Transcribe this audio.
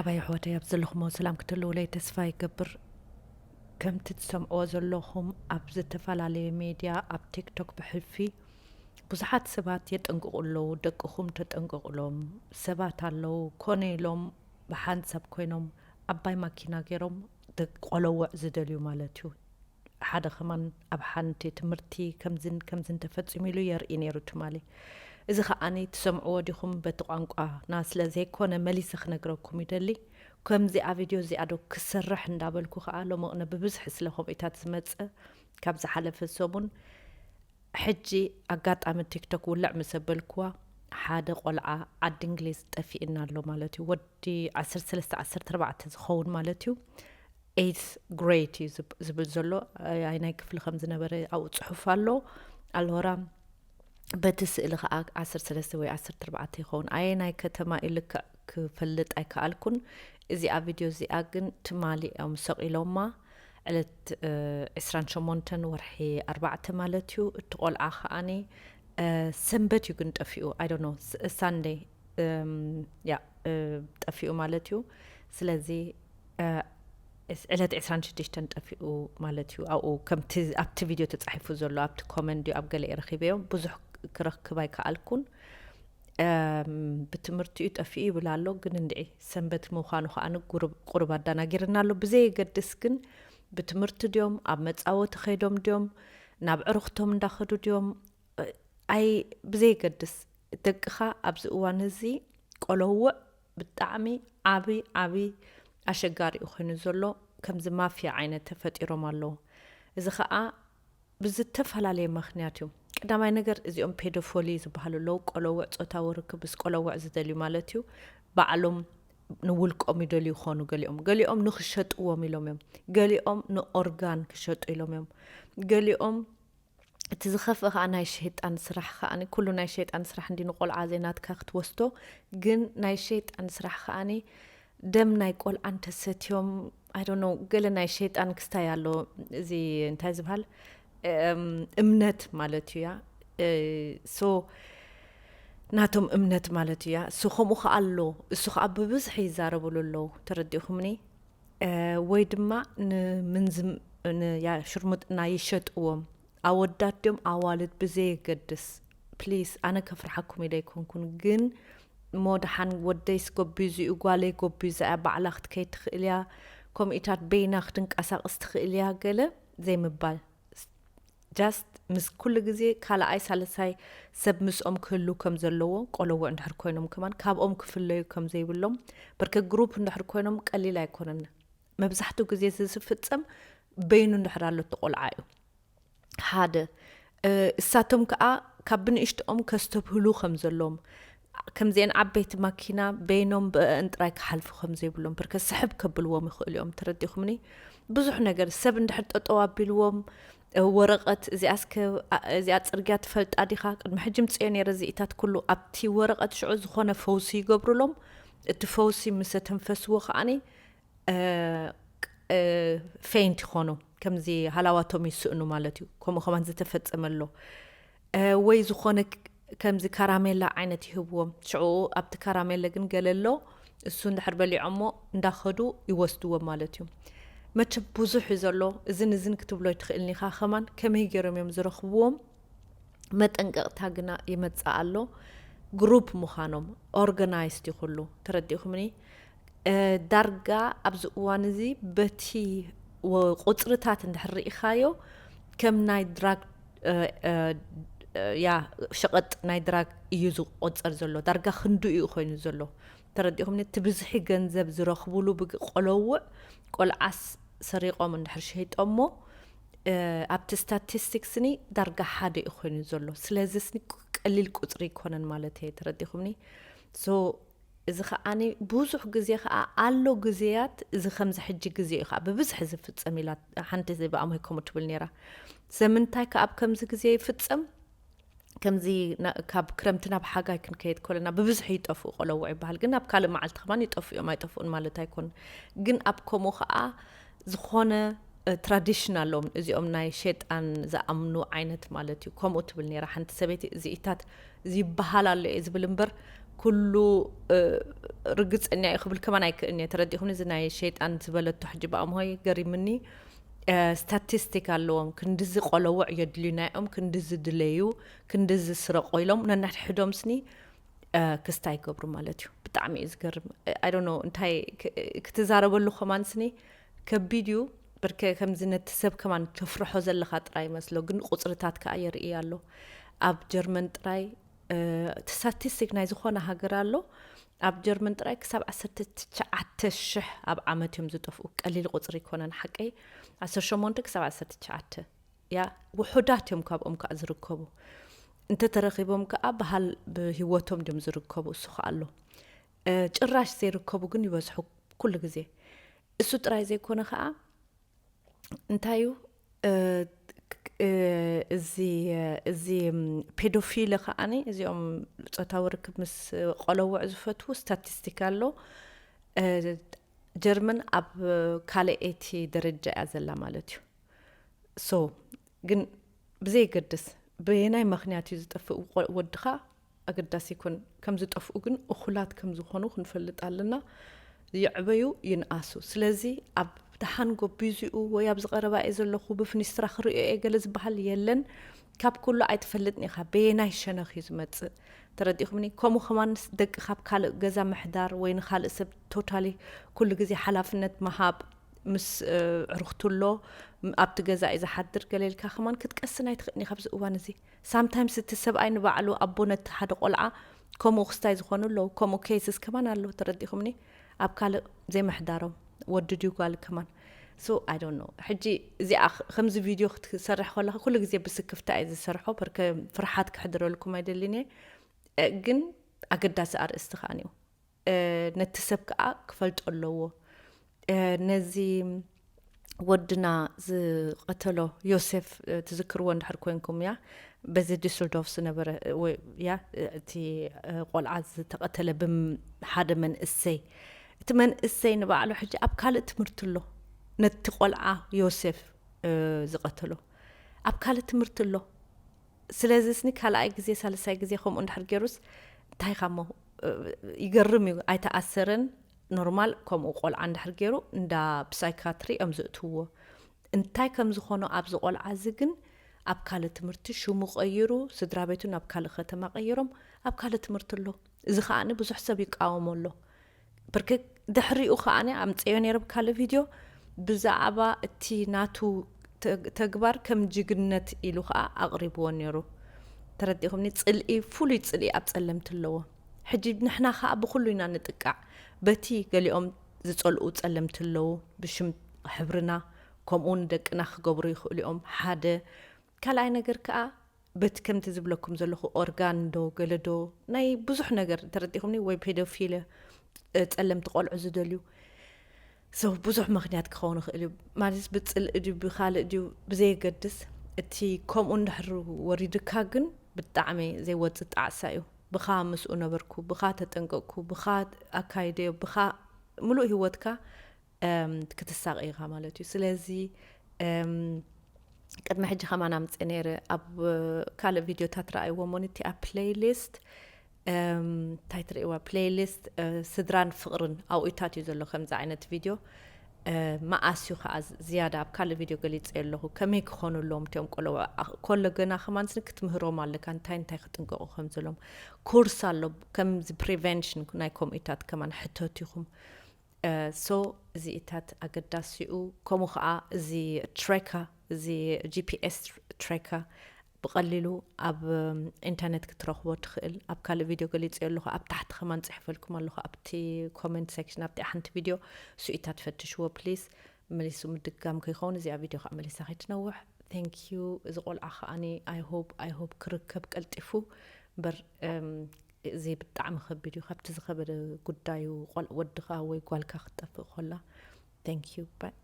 ኣባይ ኣሕዋተይ፣ ኣብ ዘለኹሞ ሰላም ክትህልውለይ ተስፋ ይገብር። ከምቲ ትሰምዕዎ ዘለኹም ኣብ ዝተፈላለየ ሜድያ፣ ኣብ ቲክቶክ ብሕልፊ ብዙሓት ሰባት የጠንቅቑ ኣለዉ። ደቅኹም ተጠንቀቑሎም፣ ሰባት ኣለዉ ኮነ ኢሎም ብሓንሳብ ኮይኖም ዓባይ ማኪና ገይሮም ደቂ ቆለውዕ ዝደልዩ ማለት እዩ። ሓደ ከማን ኣብ ሓንቲ ትምህርቲ ከምዝን ከምዝን ተፈጺሙ ኢሉ የርኢ ነይሩ ትማሊ። እዚ ከዓኒ ትሰምዕዎ ዲኹም? በቲ ቋንቋና ስለ ዘይኮነ መሊሰ ክነግረኩም ይደሊ። ከምዚኣ ቪድዮ እዚኣ ዶ ክሰርሕ እንዳበልኩ ከኣ ሎምቕነ ብብዝሒ ስለ ከምኡታት ዝመጸ ካብ ዝሓለፈ ሰሙን ሕጂ ኣጋጣሚ ቲክቶክ ውልዕ ምስ ኣበልኩዋ ሓደ ቆልዓ ዓዲ እንግሊዝ ጠፊእና ኣሎ ማለት እዩ። ወዲ ዓሰርተ ሰለስተ ዓሰርተ ኣርባዕተ ዝኸውን ማለት እዩ። ኤይት ግሬድ እዩ ዝብ- ዝብል ዘሎ። ኣይ- ኣይናይ ክፍሊ ከም ዝነበረ ኣብኡ ጽሑፍ ኣሎ። ኣልወራ በቲ ስእሊ ከዓ ዓሰርተ ሰለስተ ወይ ዓሰርተ ኣርባዕተ ይኸውን። ኣየናይ ከተማ እዩ ልክዕ ክፈልጥ ኣይከኣልኩን። እዚኣ ቪድዮ እዚኣ ግን ትማሊ እዮም ሰቒሎማ። ዕለት ዒስራን ሸሞንተን ወርሒ ኣርባዕተ ማለት እዩ። እቲ ቆልዓ ከዓኒ ሰንበት እዩ ግን ጠፊኡ። I don't know, ሳንደይ ያ ጠፊኡ ማለት እዩ። ስለዚ ዕለት ዒስራን ሽዱሽተን ጠፊኡ ማለት እዩ። ኣብኡ ከምቲ ኣብቲ ቪድዮ ተፃሒፉ ዘሎ ኣብቲ ኮመንት ድዩ ኣብ ገለ ረኺበዮ ብዙሕ ክረክብ ኣይከኣልኩን። ብትምህርቲኡ ጠፊኡ ይብል ኣሎ፣ ግን እንድዒ ሰንበት ምዃኑ ከዓ ቁሩብ ኣዳናጊርና ኣሎ። ብዘየገድስ ግን ብትምህርቲ ድዮም ኣብ መፃወቲ ከይዶም ድዮም ናብ ዕርኽቶም እንዳኸዱ ድዮም ኣይ ብዘየገድስ ደቅኻ ኣብዚ እዋን እዚ ቆለውዕ ብጣዕሚ ዓቢ ዓቢ ኣሸጋሪ እዩ ኮይኑ ዘሎ። ከምዚ ማፍያ ዓይነት ተፈጢሮም ኣለዉ። እዚ ኸዓ ብዝተፈላለየ ምኽንያት እዩ። ቀዳማይ ነገር እዚኦም ፔዶፎሊ ዝበሃሉ ኣለዉ። ቆለውዕ ጾታዊ ርክብ ምስ ቆለውዕ ዝደልዩ ማለት እዩ። ባዕሎም ንውልቆም ይደልዩ ይኾኑ። ገሊኦም ገሊኦም ንኽሸጥዎም ኢሎም እዮም። ገሊኦም ንኦርጋን ክሸጡ ኢሎም እዮም። ገሊኦም እቲ ዝኸፍእ ከዓ ናይ ሸይጣን ስራሕ ከዓ ኩሉ ናይ ሸይጣን ስራሕ እንዲ ንቆልዓ ዘይናትካ ክትወስዶ ግን ናይ ሸይጣን ስራሕ ከዓ ደም ናይ ቆልዓ እንተሰትዮም ኣይ ዶንት ኖ ገለ ናይ ሸይጣን ክስታይ ኣሎ። እዚ እንታይ ዝበሃል እምነት ማለት እዩ ያ ሶ ናቶም እምነት ማለት እዩ ያ ሶ ከምኡ ከዓ ኣሎ። እሱ ከዓ ብብዝሒ ይዛረብሉ ኣለዉ። ተረዲእኹምኒ? ወይ ድማ ንምንዝም ሽርሙጥና ይሸጥዎም ኣወዳት ድዮም ኣዋልድ ብዘየገድስ ፕሊስ ኣነ ከፍርሓኩም ኢለ ኣይኮንኩን ግን እሞ ደሓን ወደይስ ጎቢዙ እዩ ጓለይ ጎቢዛ እያ ባዕላ ክትከይድ ትኽእል እያ ከምኡኢታት በይና ክትንቀሳቐስ ትኽእል እያ ገለ ዘይምባል just ምስ ኩሉ ግዜ ካልኣይ ሳልሳይ ሰብ ምስኦም ክህሉ ከም ዘለዎ ቆለውዕ እንድሕር ኮይኖም ከማን ካብኦም ክፍለዩ ከም ዘይብሎም በርከ ግሩፕ እንድሕር ኮይኖም ቀሊል ኣይኮነን። መብዛሕትኡ ግዜ እዚ ዝፍጸም በይኑ እንድሕር ኣሎ እቲ ቆልዓ እዩ። ሓደ እሳቶም ከዓ ካብ ብንእሽትኦም ከስተብህሉ ከም ዘለዎም ከምዚአን ዓበይቲ ማኪና በይኖም ብእእን ጥራይ ክሓልፉ ከም ዘይብሎም ብርከ ስሕብ ከብልዎም ይኽእሉ እዮም። ተረዲኹምኒ? ብዙሕ ነገር ሰብ እንድሕር ጠጠው ኣቢልዎም ወረቐት እዚኣ እስከ እዚኣ ፅርግያ ትፈልጣ ዲኻ? ቅድሚ ሕጂ ምፅኦ ነይረ እዚኢታት ኩሉ ኣብቲ ወረቐት ሽዑ ዝኾነ ፈውሲ ይገብሩሎም። እቲ ፈውሲ ምስ ተንፈስዎ ከዓኒ ፌንት ይኾኑ ከምዚ ሃላዋቶም ይስእኑ ማለት እዩ። ከምኡ ከማን ዝተፈጸመ ኣሎ ወይ ዝኾነ ከምዚ ካራሜላ ዓይነት ይህብዎም። ሽዑ ኣብቲ ካራሜለ ግን ገለ ኣሎ እሱ እንድሕር በሊዖሞ እንዳኸዱ ይወስድዎም ማለት እዩ። መቸ ብዙሕ እዩ ዘሎ እዝን እዝን ክትብሎ ይትኽእልኒኻ ከማን ከመይ ገይሮም እዮም ዝረኽብዎም? መጠንቀቕታ ግና ይመጽእ ኣሎ። ግሩፕ ምዃኖም ኦርጋናይዝድ ይኹሉ ተረዲእኹምኒ? ዳርጋ ኣብዚ እዋን እዚ በቲ ቁፅርታት እንድሕር ርኢኻዮ ከም ናይ ድራግ ያ ሸቐጥ ናይ ድራግ እዩ ዝቆፀር ዘሎ። ዳርጋ ክንዱ እዩ ኮይኑ ዘሎ። ተረዲኹምኒ? እቲ ብዝሒ ገንዘብ ዝረኽቡሉ ብቆለውዕ ቆልዓስ ሰሪቖም እንድሕር ሸይጦሞ ኣብቲ ስታቲስቲክስኒ ዳርጋ ሓደ እዩ ኮይኑ ዘሎ። ስለዚ ስኒ ቀሊል ቁፅሪ ይኮነን ማለት እየ። ተረዲኹምኒ? ሶ እዚ ከዓኒ ብዙሕ ግዜ ከዓ ኣሎ ግዜያት እዚ ከምዚ ሕጂ ግዜ እዩ ከዓ ብብዝሒ ዝፍፀም ኢላ ሓንቲ ብኣምሆይ ከምኡ ትብል ነይራ። ስለምንታይ ከዓ ኣብ ከምዚ ግዜ ይፍፀም? ከምዚ ካብ ክረምቲ ናብ ሓጋይ ክንከይድ ከለና ብብዝሒ ይጠፍኡ ቆለውዕ ይበሃል። ግን ኣብ ካልእ መዓልቲ ከማን ይጠፍኡ እዮም። ኣይጠፍኡን ማለት ኣይኮን። ግን ኣብ ከምኡ ከዓ ዝኾነ ትራዲሽን ኣለዎም። እዚኦም ናይ ሸጣን ዝኣምኑ ዓይነት ማለት እዩ። ከምኡ ትብል ነይራ ሓንቲ ሰበይቲ። እዚኢታት ይበሃል ኣሎ እየ ዝብል እምበር ኩሉ ርግፀኛ እዩ ክብል ከማን ኣይክእልን እየ። ተረዲኹምኒ? እዚ ናይ ሸይጣን ዝበለቶ ሕጂ ብኣምሆይ ገሪምኒ። ስታቲስቲክ ኣለዎም፣ ክንድዚ ቆለውዕ የድልዩና እዮም፣ ክንድዚ ድለዩ፣ ክንድዚ ስረቆ ኢሎም ነናድሕዶም ስኒ ክስታ ይገብሩ ማለት እዩ። ብጣዕሚ እዩ ዝገርም። ኣይ ዶንት ኖ እንታይ ክትዛረበሉ ከማን ስኒ ከቢድ እዩ። ብርከ ከምዚ ነቲ ሰብ ከማን ተፍርሖ ዘለኻ ጥራይ ይመስሎ፣ ግን ቁፅርታት ከዓ የርኢ ኣሎ። ኣብ ጀርመን ጥራይ እቲ ስታቲስቲክ ናይ ዝኾነ ሃገር ኣሎ። ኣብ ጀርመን ጥራይ ክሳብ ዓሰርተ ትሽዓተ ሽሕ ኣብ ዓመት እዮም ዝጠፍኡ። ቀሊል ቁፅሪ ኣይኮነን ሓቀይ። ዓሰርተ ሸሞንተ ክሳብ ዓሰርተ ትሽዓተ ያ ውሑዳት እዮም ካብኦም ከዓ ዝርከቡ። እንተተረኺቦም ከዓ በሃል ብህይወቶም ድዮም ዝርከቡ፣ እሱ ከዓ ኣሎ። ጭራሽ ዘይርከቡ ግን ይበዝሑ ኩሉ ግዜ። እሱ ጥራይ ዘይኮነ ከዓ እንታይ እዩ እዚ እዚ ፔዶፊለ ከዓኒ እዚኦም ፆታዊ ርክብ ምስ ቆለውዕ ዝፈትዉ ስታቲስቲክ ኣሎ። ጀርመን ኣብ ካልኣይቲ ደረጃ እያ ዘላ ማለት እዩ። ሶ ግን ብዘየገድስ በየናይ ምክንያት እዩ ዝጠፍእ ወድኻ ኣገዳሲ ይኮን። ከም ዝጠፍኡ ግን እኹላት ከም ዝኾኑ ክንፈልጥ ኣለና። ይዕበዩ ይንኣሱ። ስለዚ ኣብ ደሓን ጎቢዙኡ ወይ ኣብ ዝቐረባ እየ ዘለኹ ብፍኒስትራ ክርእዮ እየ ገለ ዝበሃል የለን። ካብ ኩሉ ኣይትፈልጥን ኢኻ በየናይ ሸነኽ እዩ ዝመጽእ። ተረዲኹምኒ? ከምኡ ከማን ደቂ ካብ ካልእ ገዛ ምሕዳር ወይ ንኻልእ ሰብ ቶታሊ ኩሉ ግዜ ሓላፍነት ምሃብ ምስ ዕርኽቱ ኣሎ ኣብቲ ገዛ እዩ ዝሓድር ገለ ኢልካ ከማን ክትቀስን ኣይትኽእኒ ካብዚ እዋን እዚ። ሳምታይምስ እቲ ሰብኣይ ንባዕሉ ኣቦ ነቲ ሓደ ቆልዓ ከምኡ ክስታይ ዝኾኑ ኣለዉ። ከምኡ ኬስስ ከማን ኣሎ። ተረዲኹምኒ? ኣብ ካልእ ዘይምሕዳሮም ወዲ ድዩ ጓል ከማን። So I don't know። ሕጂ እዚኣ ከምዚ ቪድዮ ክትሰርሕ ከለኻ ኩሉ ግዜ ብስክፍታ እየ ዝሰርሖ። በርከ ፍርሓት ክሕድረልኩም ኣይደልን እየ። ግን ኣገዳሲ ኣርእስቲ ከኣ እዩ። ነቲ ሰብ ከኣ ክፈልጦ ኣለዎ። ነዚ ወድና ዝቐተሎ ዮሴፍ ትዝክርዎ እንድሕር ኮንኩም እያ በዚ ዲስልዶፍ ዝነበረ ያ እቲ ቆልዓ ዝተቐተለ ብሓደ መንእሰይ። እቲ መንእሰይ ንባዕሉ ሕጂ ኣብ ካልእ ትምህርቲ ኣሎ። ነቲ ቆልዓ ዮሴፍ ዝቐተሎ ኣብ ካልእ ትምህርቲ ኣሎ። ስለዚ ስኒ ካልኣይ ግዜ ሳልሳይ ግዜ ከምኡ እንድሕር ገይሩስ እንታይ ካሞ ይገርም እዩ። ኣይተኣሰረን። ኖርማል ከምኡ ቆልዓ እንድሕር ገይሩ እንዳ ብሳይካትሪ እዮም ዝእትውዎ። እንታይ ከም ዝኾኖ ኣብዚ ቆልዓ እዚ ግን ኣብ ካልእ ትምህርቲ ሽሙ ቀይሩ ስድራ ቤቱ ናብ ካልእ ከተማ ቀይሮም ኣብ ካልእ ትምህርቲ ኣሎ። እዚ ከዓኒ ብዙሕ ሰብ ይቃወሞ ኣሎ። ብርክ ድሕሪኡ ከዓኒ ኣምፀዮ ነይረ ብካልእ ቪድዮ ብዛዕባ እቲ ናቱ ተግባር ከም ጅግነት ኢሉ ከዓ ኣቕሪብዎ ነይሩ። ተረዲኹምኒ? ፅልኢ ፍሉይ ፅልኢ ኣብ ፀለምቲ ኣለዎ። ሕጂ ንሕና ከዓ ብኩሉ ኢና ንጥቃዕ። በቲ ገሊኦም ዝፀልኡ ፀለምቲ ኣለዉ ብሽም ሕብርና ከምኡ ንደቅና ክገብሩ ይኽእሉ እዮም። ሓደ ካልኣይ ነገር ከዓ በቲ ከምቲ ዝብለኩም ዘለኹ ኦርጋን ዶ ገለ ዶ ናይ ብዙሕ ነገር ተረዲኹምኒ ወይ ፔዶፊለ ጸለምቲ ቆልዑ ዝደልዩ ሰው ብዙሕ ምክንያት ክኸውን ይኽእል እዩ። ማለት ብጽልኢ ድዩ ብኻልእ ድዩ ብዘየገድስ እቲ ከምኡ እንድሕር ወሪድካ ግን ብጣዕሚ ዘይወጽእ ጣዕሳ እዩ። ብኻ ምስኡ ነበርኩ፣ ብኻ ተጠንቀቅኩ፣ ብኻ ኣካይደዮ፣ ብኻ ምሉእ ህይወትካ ክትሳቐ ኢኻ ማለት እዩ። ስለዚ ቅድሚ ሕጂ ከማን ኣምፀ ነይረ ኣብ ካልእ ቪድዮታት ረኣይዎ ሞኒቲ ኣብ ፕሌይሊስት እንታይ ትርእይዋ ፕሌይሊስት ስድራን ፍቕርን ኣብኡታት እዩ ዘሎ ከምዚ ዓይነት ቪድዮ መኣስ እዩ ከዓ ዝያዳ ኣብ ካልእ ቪድዮ ገሊፀ ኣለኹ ከመይ ክኾኑ ኣለዎም እቲኦም ቆለዋ ኮሎ ገና ከማን ክትምህሮም ኣለካ እንታይ እንታይ ክጥንቀቁ ከም ዘሎም ኮርስ ኣሎ ከምዚ ፕሪቨንሽን ናይ ከምኡታት ከማን ሕተት ኢኹም ሶ እዚኢታት ኣገዳሲኡ ከምኡ ከዓ እዚ ትሬካ እዚ ጂፒኤስ ትሬካ ብቐሊሉ ኣብ ኢንተርነት ክትረኽቦ ትኽእል ኣብ ካልእ ቪድዮ ገሊፀ ኣለኹ ኣብ ታሕቲ ከማን ፅሕፈልኩም ኣለኹ ኣብቲ ኮመንት ሴክሽን ኣብቲ ሓንቲ ቪድዮ ስኢታት ፈትሽዎ ፕሊስ መሊሱ ምድጋም ከይኸውን እዚኣ ቪድዮ ከዓ መሊሳ ከይትነውሕ thank you እዚ ቆልዓ ከዓኒ I hope I hope ክርከብ ቀልጢፉ በር እዚ ብጣዕሚ ከቢድ እዩ ካብቲ ዝኸበደ ጉዳዩ ቆልዓ ወድኻ ወይ ጓልካ ክትጠፍእ ከላ thank you bye